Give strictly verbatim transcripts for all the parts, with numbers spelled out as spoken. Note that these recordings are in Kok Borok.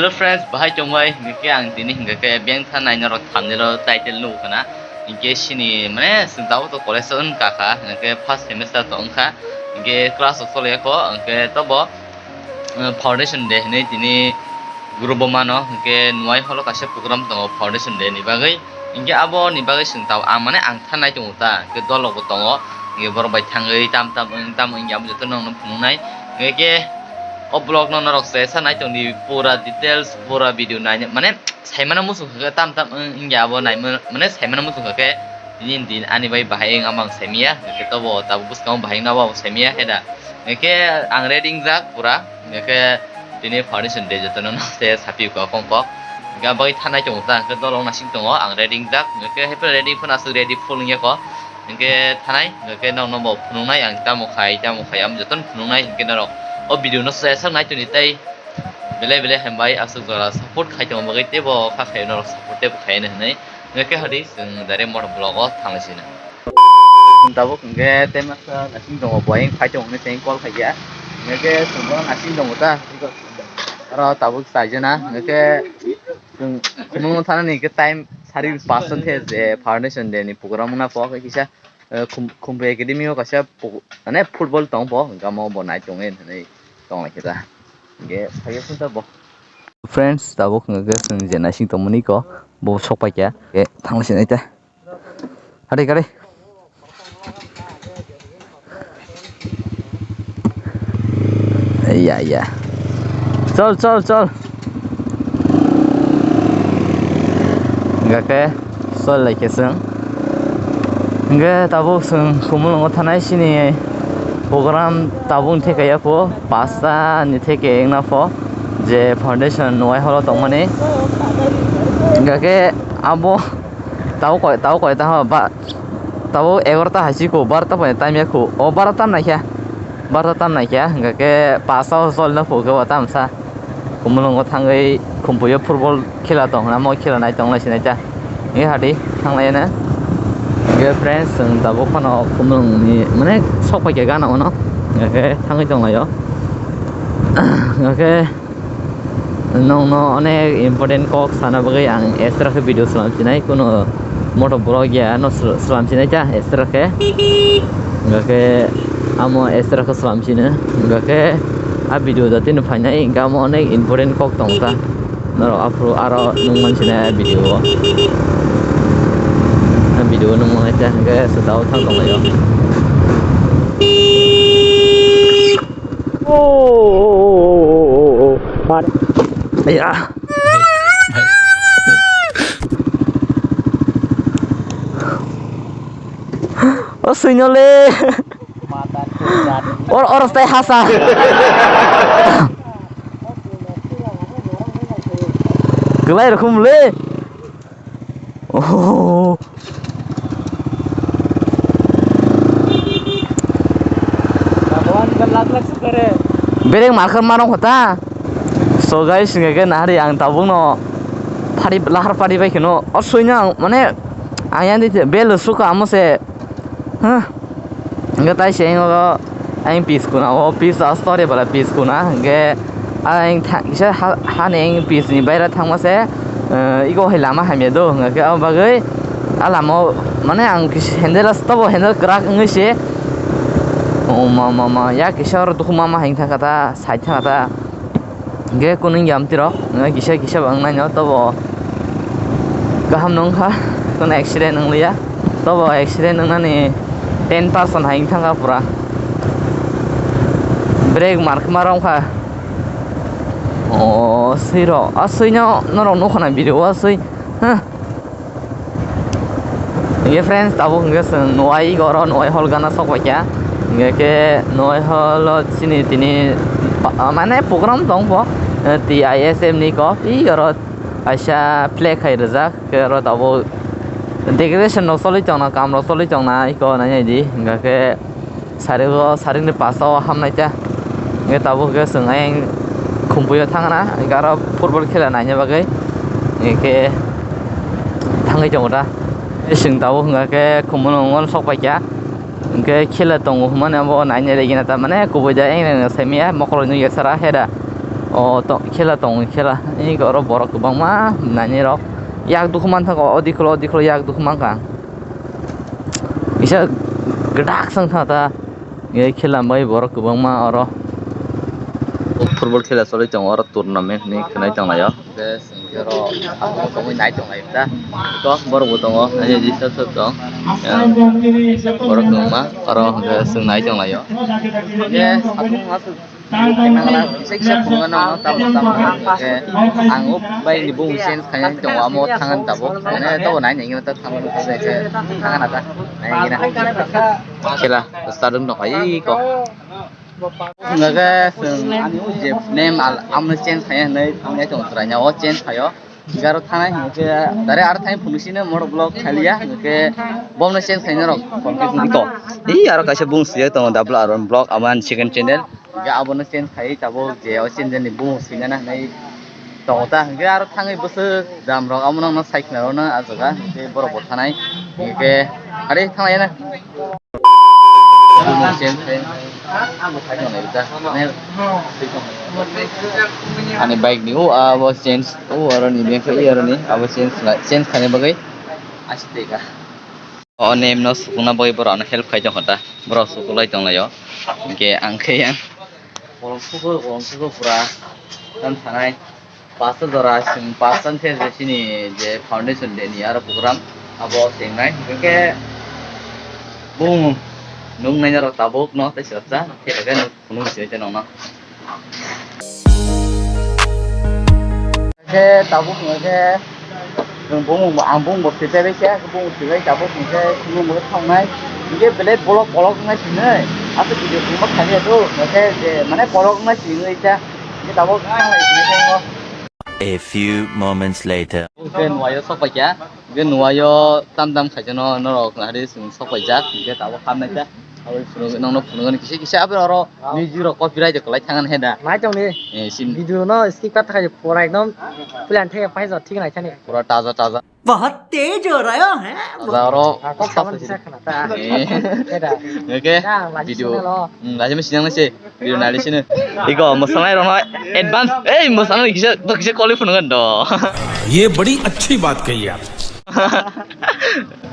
Hello friends, bahai tongbai, hinkhe ang tini hinkhe beng tha nai norok thumbnail o title nukgo khna. Hinkhe sini mane chwng tabuk to college o wngkha kha, hinkhe first semester to wngkha. Hinkhe class rok choliya kho, hinkhe tobo, eh, foundation day hinwi tini group o mano, hinkhe nuai holo kaisa program tongo foundation day ni bagwi. Hinkhe abo ni bagwi chwng tabuk ang mane ang tha nai tongo ta, hinkhe dol rok bo tongo, hinkhe borok bai thangwi tam tam wng tam wng ya, amo joto no phunuknai. Hinkhe o vlog no norok se sa nai tongdi, pura details, pura video nai mane saimano muchung khe tam tam wng ya abo nai mane saimano muchung khe tini din ani bai bahai wng amang saimiya, hinkhe tobo tabuk bwskango bahai wngna abo saimiya heda. Hinkhe ang ready wngjak pura, hinkhe tini foundation day jotono no se sapi kok kong kok. Hinkhe bagwi thanai tongo ta, hinkhe dol wng nasing tongo, ang ready wngjak, hinkhe happy ready phano aswk ready full wngya kho. Hinkhe thanai, hinkhe nokno bo phunuknai ang tamo khai, tamo khai, amo jotono phunuknai, hinkhe norok o video no se sak nai tongdi tei belai belai hambai aswk jora support khai tongma bagwi teibo kha khai norok support teibo khai hinwi. Hinkhe hadi chwng direct motor vlog o thanglai sina. Tabuk hinkhe tei masa nasing tongo bo ayang phai tongo hinwi tei call khaikha. Hinkhe chwng bono nasing tongo ta. Oro tabuk chaijana hinkhe chwng khumulwng thanani hinkhe time sari pasta the je foundation day ni program wngna pok kisa, eh, Khum-, Khumpui Academy o kaisa pok-, mane football tong pok hinkhe amo bo nai tongwi hinwi tonglai khe ta. Hinkhe phaiya phunta bo. Friends, tabuk hinkhe chwng je naising tongmani ko bo sok paikha, hinkhe thanglai sinai ta. Hadi gari. Ya, ya. Chol, chol, chol. Hinkhe chol lai khe chwng. Hinkhe tabuk chwng Khumulwngo thanai sini program tabuk theke ya pho, pasta ni theke wngna pho je foundation nuai holo tongmani. Hinkhe abo tabuk koi, tabuk koi ta ba, tabuk egarota hai si ko, barota bai time ya ko, o barota nai khe, barota tam nai khe, hinkhe pasta o chol na pho khe o tamsa. Khumulwngo thangwi Khumpui o football khela tong hwnna, mo khela nai tong lai sinai ta. Nge hadi thanglai na. Nge friends, chwng tabuk phano Khumulwng ni, mane, sok pai khe gana ono. Nge thangwi tong lai o. Nge nokno onek important kok sana bagwi ang extra khe video swnam sinai, kuno moto vlog ya no sw-, swnam sinai ta extra khe. Hingkhe amo extra khe swnam sino. Hingkhe a video jatino phainai, hingkhe amo onek important kok tong ta. Norok aphuru aro nung man sinai a video o. A video o nung manai ta hingkhe swtao thang tonglaio. Aya. O swino le. Or, or, stay hasa. Kwlai rokhom le. Oh. Bereng markar mano kota. So guys, hingke nahari ang tabuk no pari, lahar pari bai kheno. O swino ang, mane, ang yang di bel suka amo se. Huh. Hingke tai se ang o, ang pis kuna, o pis a story bala pis kuna. Hingke ang tha-, kisa ha, hani ang pis ni baira thangma se. Eh, iko hai lama hamya do, hingke abo bagwi a lama o, mane ang kis-, handle as tobo handle kwrak wngwi se. O ma, ma, ma, ya kisa oro dukhu ma, ma hing thangkha ta, side thangkha ta. Hingke kunung yam tirok, hingke kisa, kisa bo wngnaino tobo kaham nung kha, kono accident wng liya. Tobo accident wngnani ten percent hai wng thangkha pura. Brake markhe ma romkha. O, swirok, a swino norok nukho na video o swi. Huh. Hingke friends, tabuk hingke chwng nuai oro nuai hall gana sok paikha. Hingke khe nuai hall o chini tini pa-, mane program tong pho, eh, T I S M ni ko, i oro kaisa flag hai rijak, khe oro tabuk decoration rok choli tongna, kam rok choli tongna, iko nai nai di. Hingke khe Sari o, sari ni pasta o hamnai ta. Hingke tabuk hingke chwng ayang Khumpui o thangna, hingke aro football khela naina bagwi. Hingke thangwi tongo ta. Chwng tabuk hingke Khumpui no sok paikha. Hingke khela tongo hwnmani abo naina regina ta, mane kubui da ayang saimaya mokol nw yasara heda. O to khela tongo, khela. Ego oro borok kwbangma nainai rok. Yak dukhu mantha ko, o dikhulo, o dikhulo yak dukhu mankha. Kisa gdak sang tha ta. Ego khela bai borok kwbangma oro. Football khela choli tongo oro tournament hinwi khwnai tonglaio. Hwnkhe chwng oro tongwi nai tonglai ta. Eko borok bo tongo, ani jisa sab tong. Borok kwbangma oro hwnkhe chwng nai tonglaio. Hwnkhe satung aswk. Kisa kisa phunukgano, tamo tamo hwnkhe ang o bai ni bumung change khainani tongo, amo thangani tabuk. Mane tobo nai nai ta thangmani khe thangana ta. Nai nai na. Khela start wng tongkha iko. Hwnkhe chwng ani o je name al-, amno change khaiya hinwi thangnai tongo chwraino, o change khaio. Hwnkhe aro thanai hwnkhe direct aro thani phunuk sino motor vlog khailiya, hwnkhe bomno change khaina rok confuse wngwi tongo. Ee, aro kaisa bung sijak tongo, double R one vlog, abo ani second channel. Hwnkhe abono change khaiwi tabuk je o channel ni bumung swinana hinwi tongo ta. Hwnkhe aro thangwi bwswk jam rok amo nokno sai khna rwno ah jaga, hwnkhe borok bo thanai. Hwnkhe ari thanglaiya na. Ani bike ni o abo change o aro ni bike o aro ni abo change khlai, change khaina bagwi aswk tei kha. O name no sukuna bagwi borok ano help khai tongkha ta, borok sukulai tonglaio. Hwnkhe ang khe yang kolom sugo, kolom sugo pura tam sanai. Pasta jora chwng pasta khe je chini je foundation day ni aro program abo chengnai, hwnkhe bumung nuknai norok tabuk no tei swrapsa khe phunuk se tei nokno. Khe tabuk hwnkhe chwng bumung, ang bumung bo swijai bai khe, bumung swijai tabuk hwnkhe bumung bo thongnai, hwnkhe belai bolok bolok wngnai sinai, aswk video tongma khaliya do, hwnkhe je mane bolok wngnai sinai khe. A few moments later. Hwnkhe nuaio sok paikha, hwnkhe nuaio tam tam khaijano norok nahari chwng sok paijak, hwnkhe tabuk hamnaikha. Aboni phunuk, nokno phunukgani kisa kisa, aboni oro music rok copyright kwlai thangani heda. Nai tongni. Eh, sin. Video no skip kha thai pura ekdom plan thai paijak thik nai thani. Pura taja taja. बहुत तेज हो रहा है। Aro. Ah, kok saman bisa khna ta. Eh. Heda. Oke. Video. Hmm, lagi mesti yang nasi. Video nali sini. Iko, mosanai rok no advance. Eh, mosanai kisa, kisa call phone kan do. ये बड़ी अच्छी बात कही आप।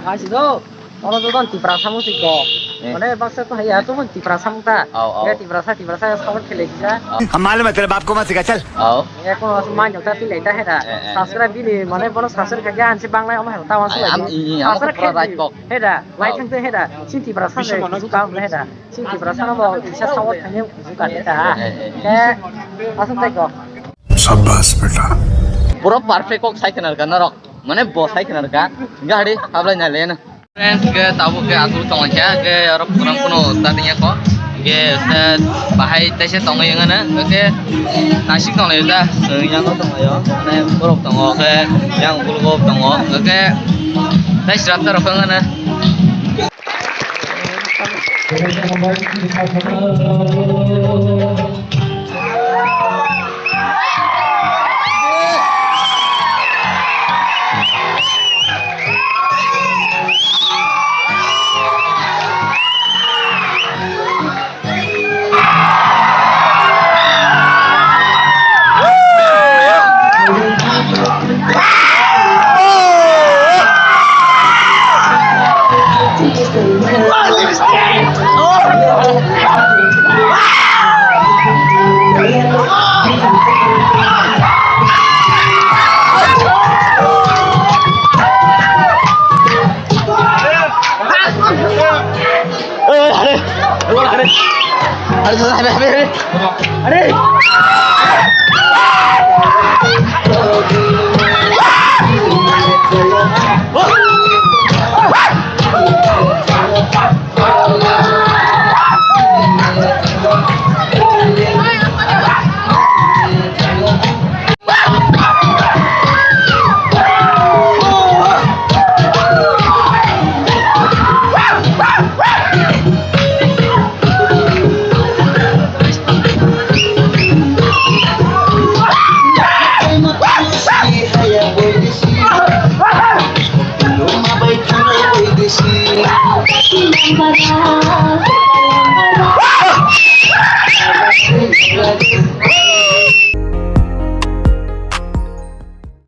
Asi do. Oro do don Tiprasa musik do. Eh. Mane baksa to haya to Tiprasa mung ta. Au, au. Ya Tiprasa, Tiprasa support khele kisa. Au. हम मालूम है तेरे बाप को मत सिखा, चल। Au. Ekhono aswk manjak ta twi lai ta heda. Eh, eh. Subscribe bini mane bono subscribe khaikhe ansi banglai omo heda ta wansuk lai. Am, i, i, amo subscribe pura khe right kok. Heda, lai thang te heda. Sin Tiprasa se kusu ka heda. Sin Tiprasa no bo kisa support khaikhe kusu ka heda. Eh, eh, eh. Ke aswk tai kok. Shabash beta. Pura perfect kok sai khna rwkha norok. Mane bo sai khna rwkha. Gari hablai na le na. Friends, ke tabuk ke aswk tongkha, ke oro program kuno starting ya ko. Ke se bahai tese tongwi ngana, ke nasik tongwi da, yang ko tongwi yo, ne borok tongo, ke yang gulgo tongo, ke tei srapta rok ngana.